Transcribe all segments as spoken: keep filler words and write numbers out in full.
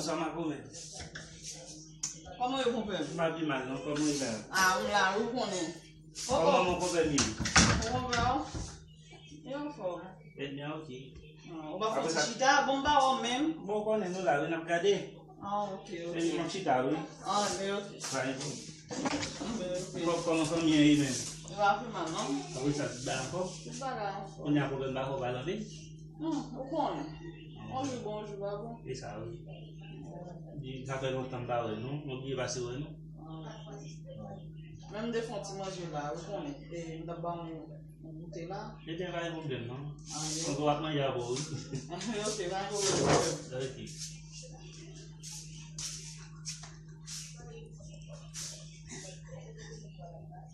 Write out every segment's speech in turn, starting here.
Sa makomè. Kòman yo, konpè? M pa pi mal non, kòman yo la? Ah, m la wi, ou konnen. Kòman manman konpè m ye? Konpè w? Yo anfòm. Ebyen, ok. Ah, ou pa fè ti chita, bon, m pa wè w menm. Bon, ou konnen nou la wi, n ap gade. Ah, ok, ok. Ebyen, m ap chita wi. Ah, ebyen, ok. Pa gen pwoblèm. Ebyen, ok. Kò-, kòman fanmi an ye menm? Yo pa pi mal non. Ah wi, sa tout bagay anfòm? Tout bagay anfòm. Kounye a pwoblèm pa fò pale anpil? Hmm, ou konnen. Yon jou bon, yon jou pa bon. E sa wi. Sa fè lontan m pa wè nou. Mwen bliye pase wè nou. Ah. Menm de fon ti manje la, ou konnen. E m t ap ba w yon, yon goute la. Ebyen, pa gen pwoblèm non. Ah, wi. Mwen w ap manje avè w wi. Ok, pa gen pwoblèm. Ok.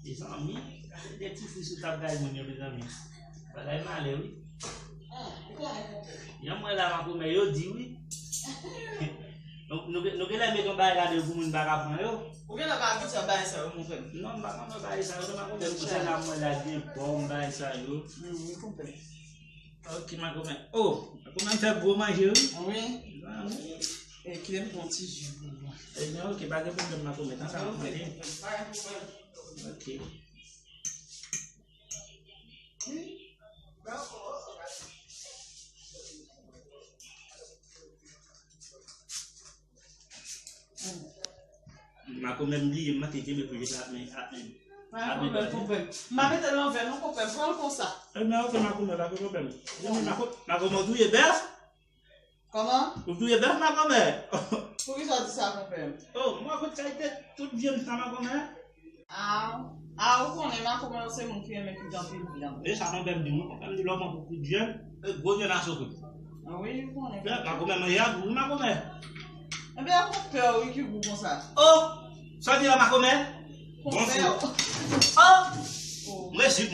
Mezanmi, de ti fri sou tab kay moun yo, mezanmi. Bagay malè wi. Jan m wè la makomè yo di wi. Nou, nou, nou genlè met yon bagay ladan yo pou moun pa ka pran yo. Ou genlè pa abitye a bagay sa yo, mon frè m. Non, m pa konn bagay sa yo, non, makomè. Pou sèl la m wè la gen pòm, bagay sa yo. Wi, wi, konpè. Ok, makomè. Oh, makomè fè gwo manje wi. Wi. Mezanmi. E kite m pran ti ji pou ou. Ebyen, ok, pa gen pwoblèm, makomè. Tan sa m ap manje. Pa gen pwoblèm. Ok. Makomè m bliye, m manke kenbe pou jete ak men, ak men. Pa gen pwoblèm, konpè. M pa mete l nan vè non, konpè. Pran l konsa. Ebyen, ok, makomè, pa gen pwoblèm. Mako-, makomè, w touye bèf? Kòman? Ou touye bèf, makomè? Poukisa w di sa, konpè m? Oh, m wè kot kalite tout vyann sa, makomè. Ah, ah, ou konnen makomè yo se moun ki renmen kwit anpil vyann. E sa konpè m di m, konpè m di lè w pran pou kwit vyann, e gwo vyann a sou kwit. Ah wi, ou konnen. Bèf, makomè, manje a gou wi, makomè. Ebyen, konpè w wi ki gou konsa. Oh! Sa w di la, makomè? Konpè w. Oh! Oh. Mwen si